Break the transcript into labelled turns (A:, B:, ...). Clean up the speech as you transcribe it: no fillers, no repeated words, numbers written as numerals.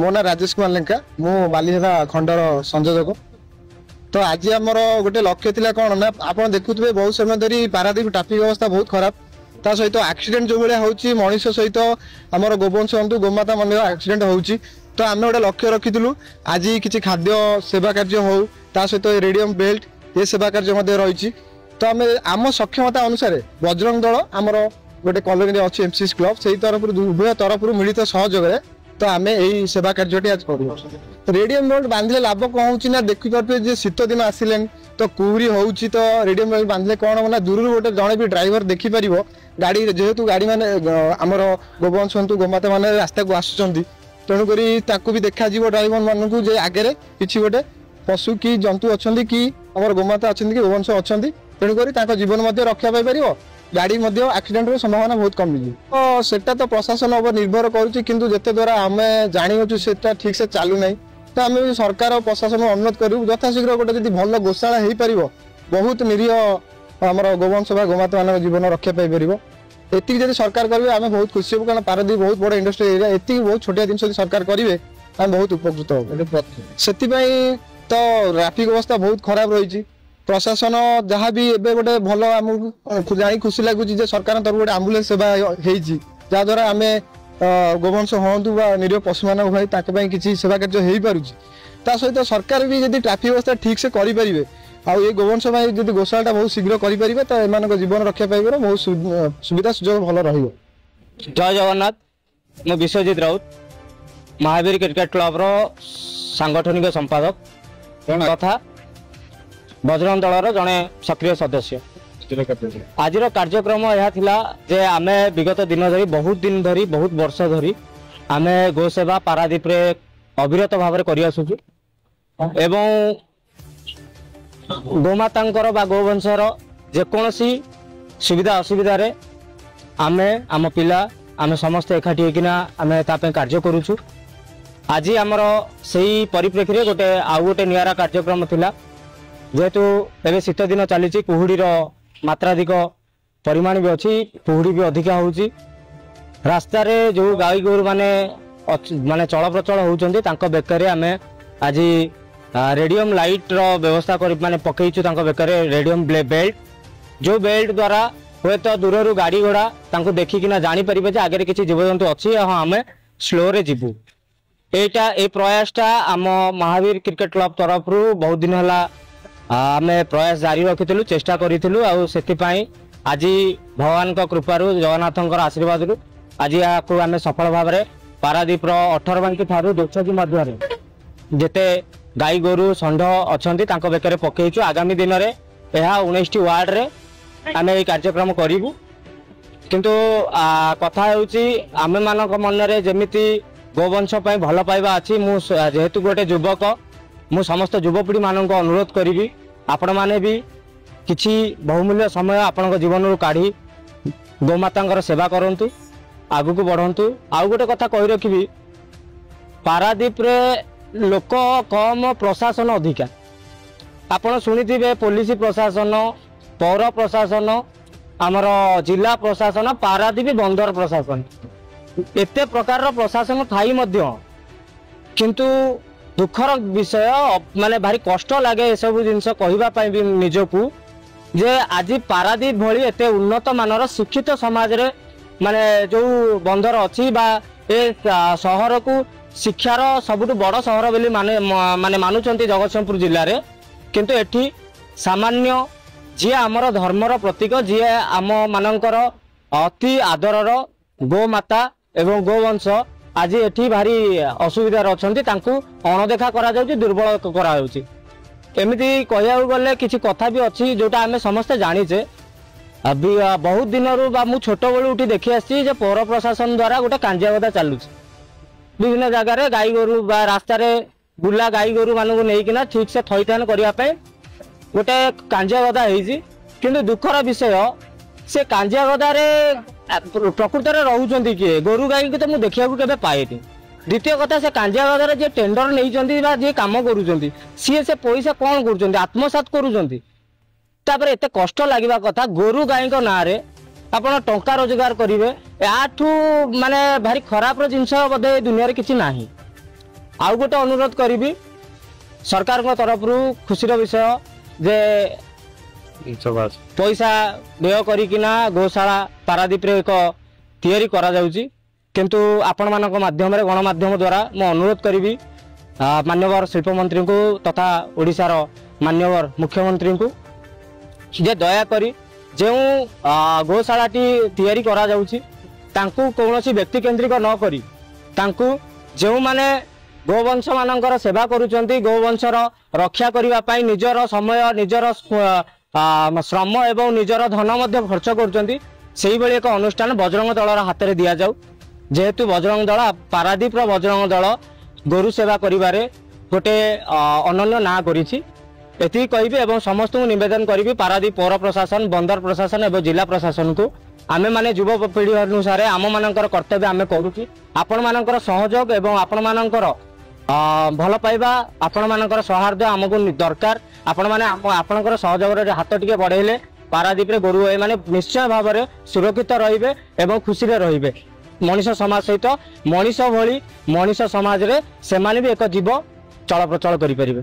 A: ମୋ ନାଁ ରାଜେଶ କୁମାର ଲେଙ୍କା, ମୁଁ ବାଲିହେରା ଖଣ୍ଡର ସଂଯୋଜକ। ତ ଆଜି ଆମର ଗୋଟେ ଲକ୍ଷ୍ୟ ଥିଲା କ'ଣ ନା, ଆପଣ ଦେଖୁଥିବେ ବହୁତ ସମୟ ଧରି ପାରାଦୀପ ଟ୍ରାଫିକ ଅବସ୍ଥା ବହୁତ ଖରାପ। ତା ସହିତ ଆକ୍ସିଡେଣ୍ଟ ଯୋଉ ଭଳିଆ ହଉଛି, ମଣିଷ ସହିତ ଆମର ଗୋବଂଶ ହୁଅନ୍ତୁ, ଗୋମାତା ମଧ୍ୟ ଆକ୍ସିଡେଣ୍ଟ ହଉଛି। ତ ଆମେ ଗୋଟେ ଲକ୍ଷ୍ୟ ରଖିଥିଲୁ, ଆଜି କିଛି ଖାଦ୍ୟ ସେବା କାର୍ଯ୍ୟ ହଉ, ତା ସହିତ ରେଡିୟମ ବେଲ୍ଟ ଏ ସେବା କାର୍ଯ୍ୟ ମଧ୍ୟ ରହିଛି। ତ ଆମେ ଆମ ସକ୍ଷମତା ଅନୁସାରେ ବଜରଙ୍ଗ ଦଳ, ଆମର ଗୋଟେ କଲୋନୀରେ ଅଛି ଏମସିସି କ୍ଲବ, ସେଇ ତରଫରୁ, ଉଭୟ ତରଫରୁ ମିଳିତ ସହଯୋଗରେ ତ ଆମେ ଏଇ ସେବା କାର୍ଯ୍ୟଟି ଆଜି କରିବୁ। ରେଡିୟମ ବେଲ୍ଟ ବାନ୍ଧିଲେ ଲାଭ କଣ ହଉଛି ନା, ଦେଖିପାରୁଥିବେ ଯେ ଶୀତ ଦିନ ଆସିଲେଣି ତ କୁହୁରି ହଉଛି। ତ ରେଡିୟମ ବେଲ୍ଟ ବାନ୍ଧିଲେ କଣ ହବ ନା, ଦୂରରୁ ଗୋଟେ ଜଣେ ବି ଡ୍ରାଇଭର ଦେଖିପାରିବ ଗାଡି, ଯେହେତୁ ଗାଡି ମାନେ ଆମର ଗୋବଂଶ ହୁଅନ୍ତୁ, ଗୋମାତା ମାନେ ରାସ୍ତାକୁ ଆସୁଛନ୍ତି, ତେଣୁକରି ତାକୁ ବି ଦେଖାଯିବ ଡ୍ରାଇଭର ମାନଙ୍କୁ ଯେ ଆଗରେ କିଛି ଗୋଟେ ପଶୁ କି ଜନ୍ତୁ ଅଛନ୍ତି କି ଆମର ଗୋମାତା ଅଛନ୍ତି କି ଗୋବଂଶ ଅଛନ୍ତି। ତେଣୁକରି ତାଙ୍କ ଜୀବନ ମଧ୍ୟ ରକ୍ଷା ପାଇପାରିବ, ଗାଡି ମଧ୍ୟ ଆକ୍ସିଡେଣ୍ଟର ସମ୍ଭାବନା ବହୁତ କମିଯିବ। ତ ସେଟା ତ ପ୍ରଶାସନ ଉପରେ ନିର୍ଭର କରୁଛି, କିନ୍ତୁ ଯେତେ ଦ୍ୱାରା ଆମେ ଜାଣିଅଛୁ ସେଟା ଠିକ ସେ ଚାଲୁନାହିଁ। ତ ଆମେ ବି ସରକାର ଓ ପ୍ରଶାସନ ଅନୁରୋଧ କରିବୁ, ଯଥାଶୀଘ୍ର ଗୋଟେ ଯଦି ଭଲ ଗୋଶାଳା ହେଇପାରିବ, ବହୁତ ନିରୀହ ଆମର ଗୋବଂଶ ବା ଗୋମାତା ମାନଙ୍କ ଜୀବନ ରକ୍ଷା ପାଇପାରିବ। ଏତିକି ଯଦି ସରକାର କରିବେ, ଆମେ ବହୁତ ଖୁସି ହେବୁ, କାରଣ ପାରାଦୀପ ବହୁତ ବଡ ଇଣ୍ଡଷ୍ଟ୍ରି ଏରିଆ। ଏତିକି ବହୁତ ଛୋଟିଆ ଜିନିଷ ଯଦି ସରକାର କରିବେ, ଆମେ ବହୁତ ଉପକୃତ ହବୁ। ସେଥିପାଇଁ ତ ଟ୍ରାଫିକ ଅବସ୍ଥା ବହୁତ ଖରାପ ରହିଛି। ପ୍ରଶାସନ ଯାହା ବି ଏବେ ଗୋଟେ ଭଲ, ଆମକୁ ଜାଣି ଖୁସି ଲାଗୁଛି ଯେ ସରକାରଙ୍କ ତରଫରୁ ଗୋଟେ ଆମ୍ବୁଲାନ୍ସ ସେବା ହେଇଛି, ଯାହାଦ୍ୱାରା ଆମେ ଗୋବଂଶ ହୁଅନ୍ତୁ ବା ନିରୀହ ପଶୁମାନଙ୍କ ପାଇଁ, ତାଙ୍କ ପାଇଁ କିଛି ସେବା କାର୍ଯ୍ୟ ହେଇପାରୁଛି। ତା ସହିତ ସରକାର ବି ଯଦି ଟ୍ରାଫିକ ବ୍ୟବସ୍ଥା ଠିକ ସେ କରିପାରିବେ ଆଉ ଏଇ ଗୋବଂଶ ପାଇଁ ଯଦି ଗୋଶାଳାଟା ବହୁତ ଶୀଘ୍ର କରିପାରିବେ, ତ ଏମାନଙ୍କ ଜୀବନ ରକ୍ଷା ପାଇବାର ବହୁତ ସୁବିଧା ସୁଯୋଗ ଭଲ ରହିବ।
B: ଜୟ ଜଗନ୍ନାଥ। ମୁଁ ବିଶ୍ୱଜିତ ରାଉତ, ମହାବୀର କ୍ରିକେଟ କ୍ଲବର ସାଙ୍ଗଠନିକ ସମ୍ପାଦକ ତଥା ବଜରଙ୍ଗ ଦଳର ଜଣେ ସକ୍ରିୟ ସଦସ୍ୟ। ଆଜିର କାର୍ଯ୍ୟକ୍ରମ ଏହା ଥିଲା ଯେ ଆମେ ବିଗତ ଦିନ ଧରି, ବହୁତ ଦିନ ଧରି, ବହୁତ ବର୍ଷ ଧରି ଆମେ ଗୋସେବା ପାରାଦୀପରେ ଅବିରତ ଭାବରେ କରିଆସୁଛୁ ଏବଂ ଗୋମାତାଙ୍କର ବା ଗୋବଂଶର ଯେକୌଣସି ସୁବିଧା ଅସୁବିଧାରେ ଆମେ, ଆମ ପିଲା, ଆମେ ସମସ୍ତେ ଏକାଠି ହେଇକିନା ଆମେ ତା ପାଇଁ କାର୍ଯ୍ୟ କରୁଛୁ। ଆଜି ଆମର ସେଇ ପରିପ୍ରେକ୍ଷୀରେ ଗୋଟେ ଆଉ ଗୋଟେ ନିଆରା କାର୍ଯ୍ୟକ୍ରମ ଥିଲା। ଯେହେତୁ ଏବେ ଶୀତ ଦିନ ଚାଲିଛି, କୁହୁଡ଼ିର ମାତ୍ରାଧିକ ପରିମାଣ ବି ଅଛି, କୁହୁଡ଼ି ବି ଅଧିକା ହେଉଛି, ରାସ୍ତାରେ ଯେଉଁ ଗାଈ ଗୋରୁମାନେ ମାନେ ଚଳପ୍ରଚଳ ହେଉଛନ୍ତି, ତାଙ୍କ ବେକରେ ଆମେ ଆଜି ରେଡ଼ିୟମ ଲାଇଟ୍ର ବ୍ୟବସ୍ଥା କରି ମାନେ ପକେଇଛୁ ତାଙ୍କ ବେକରେ ରେଡ଼ିୟମ ବେଲ୍ଟ, ଯେଉଁ ବେଲ୍ଟ ଦ୍ୱାରା ହୁଏତ ଦୂରରୁ ଗାଡ଼ି ଘୋଡ଼ା ତାଙ୍କୁ ଦେଖିକିନା ଜାଣିପାରିବେ ଯେ ଆଗରେ କିଛି ଜୀବଜନ୍ତୁ ଅଛି, ହଁ ଆମେ ସ୍ଲୋରେ ଯିବୁ। ଏଇଟା ଏଇ ପ୍ରୟାସଟା ଆମ ମହାବୀର କ୍ରିକେଟ କ୍ଲବ ତରଫରୁ ବହୁତ ଦିନ ହେଲା ଆମେ ପ୍ରୟାସ ଜାରି ରଖିଥିଲୁ, ଚେଷ୍ଟା କରିଥିଲୁ, ଆଉ ସେଥିପାଇଁ ଆଜି ଭଗବାନଙ୍କ କୃପାରୁ, ଜଗନ୍ନାଥଙ୍କର ଆଶୀର୍ବାଦରୁ ଆଜି ଏହାକୁ ଆମେ ସଫଳ ଭାବରେ ପାରାଦୀପର 18 ବାଙ୍କି ଠାରୁ ଦୋଛକି ମଧ୍ୟରେ ଯେତେ ଗାଈ ଗୋରୁ ଷଣ୍ଢ ଅଛନ୍ତି, ତାଙ୍କ ବେକରେ ପକେଇଛୁ। ଆଗାମୀ ଦିନରେ ଏହା 19ଟି ୱାର୍ଡରେ ଆମେ ଏଇ କାର୍ଯ୍ୟକ୍ରମ କରିବୁ। କିନ୍ତୁ କଥା ହେଉଛି, ଆମେମାନଙ୍କ ମନରେ ଯେମିତି ଗୋବଂଶ ପାଇଁ ଭଲ ପାଇବା ଅଛି, ମୁଁ ଯେହେତୁ ଗୋଟେ ଯୁବକ, ମୁଁ ସମସ୍ତ ଯୁବପିଢ଼ି ମାନଙ୍କୁ ଅନୁରୋଧ କରିବି, ଆପଣମାନେ ବି କିଛି ବହୁମୂଲ୍ୟ ସମୟ ଆପଣଙ୍କ ଜୀବନରୁ କାଢ଼ି ଗୋମାତାଙ୍କର ସେବା କରନ୍ତୁ, ଆଗକୁ ବଢ଼ନ୍ତୁ। ଆଉ ଗୋଟେ କଥା କହି ରଖିବି, ପାରାଦୀପରେ ଲୋକ କମ, ପ୍ରଶାସନ ଅଧିକା। ଆପଣ ଶୁଣିଥିବେ ପୋଲିସ ପ୍ରଶାସନ, ପୌର ପ୍ରଶାସନ, ଆମର ଜିଲ୍ଲା ପ୍ରଶାସନ, ପାରାଦୀପ ବନ୍ଦର ପ୍ରଶାସନ, ଏତେ ପ୍ରକାରର ପ୍ରଶାସନ ଥାଇ ମଧ୍ୟ କିନ୍ତୁ ଦୁଃଖର ବିଷୟ, ମାନେ ଭାରି କଷ୍ଟ ଲାଗେ ଏସବୁ ଜିନିଷ କହିବା ପାଇଁ ବି ନିଜକୁ, ଯେ ଆଜି ପାରାଦୀପ ଭଳି ଏତେ ଉନ୍ନତ ମାନର ଶିକ୍ଷିତ ସମାଜରେ ମାନେ ଯୋଉ ବନ୍ଦର ଅଛି ବା ଏ ସହରକୁ ଶିକ୍ଷାର ସବୁଠୁ ବଡ଼ ସହର ବୋଲି ମାନେ ମାନୁଛନ୍ତି ଜଗତସିଂହପୁର ଜିଲ୍ଲାରେ, କିନ୍ତୁ ଏଠି ସାମାନ୍ୟ ଯିଏ ଆମର ଧର୍ମର ପ୍ରତୀକ, ଯିଏ ଆମ ମାନଙ୍କର ଅତି ଆଦରର ଗୋମାତା ଏବଂ ଗୋବଂଶ, ଆଜି ଏଠି ଭାରି ଅସୁବିଧାରେ ଅଛନ୍ତି, ତାଙ୍କୁ ଅଣଦେଖା କରାଯାଉଛି, ଦୁର୍ବଳ କରାଯାଉଛି। ଏମିତି କହିବାକୁ ଗଲେ କିଛି କଥା ବି ଅଛି ଯୋଉଟା ଆମେ ସମସ୍ତେ ଜାଣିଛେ ବହୁତ ଦିନରୁ, ବା ମୁଁ ଛୋଟବେଳୁ ଉଠି ଦେଖି ଆସିଛି ଯେ ପୌର ପ୍ରଶାସନ ଦ୍ୱାରା ଗୋଟେ କାଞ୍ଜିଆଗଦା ଚାଲୁଛି ବିଭିନ୍ନ ଜାଗାରେ। ଗାଈ ଗୋରୁ ବା ରାସ୍ତାରେ ବୁଲା ଗାଈ ଗୋରୁ ମାନଙ୍କୁ ନେଇକିନା ଠିକ ସେ ଥଇଥାନ କରିବା ପାଇଁ ଗୋଟେ କାଞ୍ଜିଆଗଦା ହେଇଛି। କିନ୍ତୁ ଦୁଃଖର ବିଷୟ, ସେ କାଞ୍ଜିଆଗଦାରେ ପ୍ରକୃତରେ ରହୁଛନ୍ତି କିଏ? ଗୋରୁ ଗାଈଙ୍କୁ ତ ମୁଁ ଦେଖିବାକୁ କେବେ ପାଏନି। ଦ୍ୱିତୀୟ କଥା, ସେ କାଞ୍ଜିଆଗଦାରେ ଯିଏ ଟେଣ୍ଡର ନେଇଛନ୍ତି ବା ଯିଏ କାମ କରୁଛନ୍ତି, ସିଏ ସେ ପଇସା କ'ଣ କରୁଛନ୍ତି? ଆତ୍ମସାତ କରୁଛନ୍ତି। ତାପରେ ଏତେ କଷ୍ଟ ଲାଗିବା କଥା, ଗୋରୁ ଗାଈଙ୍କ ନାଁରେ ଆପଣ ଟଙ୍କା ରୋଜଗାର କରିବେ, ଏହାଠୁ ମାନେ ଭାରି ଖରାପର ଜିନିଷ ବୋଧେ ଏ ଦୁନିଆରେ କିଛି ନାହିଁ। ଆଉ ଗୋଟେ ଅନୁରୋଧ କରିବି ସରକାରଙ୍କ ତରଫରୁ, ଖୁସିର ବିଷୟ ଯେ ପଇସା ବ୍ୟୟ କରିକିନା ଗୋଶାଳା ପାରାଦୀପରେ ଏକ ତିଆରି କରାଯାଉଛି, କିନ୍ତୁ ଆପଣମାନଙ୍କ ମାଧ୍ୟମରେ, ଗଣମାଧ୍ୟମ ଦ୍ୱାରା ମୁଁ ଅନୁରୋଧ କରିବି ମାନ୍ୟବର ଶିଳ୍ପମନ୍ତ୍ରୀଙ୍କୁ ତଥା ଓଡ଼ିଶାର ମାନ୍ୟବର ମୁଖ୍ୟମନ୍ତ୍ରୀଙ୍କୁ ଯେ ଦୟାକରି ଯେଉଁ ଗୋଶାଳାଟି ତିଆରି କରାଯାଉଛି ତାଙ୍କୁ କୌଣସି ବ୍ୟକ୍ତି କେନ୍ଦ୍ରିକ ନ କରି ତାଙ୍କୁ ଯେଉଁମାନେ ଗୋବଂଶମାନଙ୍କର ସେବା କରୁଛନ୍ତି, ଗୋବଂଶର ରକ୍ଷା କରିବା ପାଇଁ ନିଜର ସମୟ, ନିଜର ଶ୍ରମ ଏବଂ ନିଜର ଧନ ମଧ୍ୟ ଖର୍ଚ୍ଚ କରୁଛନ୍ତି, ସେଇଭଳି ଏକ ଅନୁଷ୍ଠାନ ବଜରଙ୍ଗ ଦଳର ହାତରେ ଦିଆଯାଉ। ଯେହେତୁ ବଜରଙ୍ଗ ଦଳ, ପାରାଦୀପର ବଜରଙ୍ଗ ଦଳ ଗୋରୁ ସେବା କରିବାରେ ଗୋଟେ ଅନନ୍ୟ ନାଁ କରିଛି। ଏତିକି କହିବି ଏବଂ ସମସ୍ତଙ୍କୁ ନିବେଦନ କରିବି, ପାରାଦୀପ ପୌର ପ୍ରଶାସନ, ବନ୍ଦର ପ୍ରଶାସନ ଏବଂ ଜିଲ୍ଲା ପ୍ରଶାସନକୁ, ଆମେମାନେ ଯୁବପିଢ଼ି ଅନୁସାରେ ଆମମାନଙ୍କର କର୍ତ୍ତବ୍ୟ ଆମେ କରୁଛୁ। ଆପଣମାନଙ୍କର ସହଯୋଗ ଏବଂ ଆପଣମାନଙ୍କର ଭଲ ପାଇବା, ଆପଣମାନଙ୍କର ସୌହାର୍ଦ୍ଦ୍ୟ ଆମକୁ ଦରକାର। ଆପଣମାନେ ଆପଣଙ୍କର ସହଯୋଗରେ ହାତ ଟିକେ ବଢ଼େଇଲେ ପାରାଦୀପରେ ଗୋରୁ ଗାଈମାନେ ନିଶ୍ଚୟ ଭାବରେ ସୁରକ୍ଷିତ ରହିବେ ଏବଂ ଖୁସିରେ ରହିବେ। ମଣିଷ ସମାଜ ସହିତ ମଣିଷ ଭଳି ମଣିଷ ସମାଜରେ ସେମାନେ ବି ଏକ ଜୀବ ଚଳପ୍ରଚଳ କରିପାରିବେ।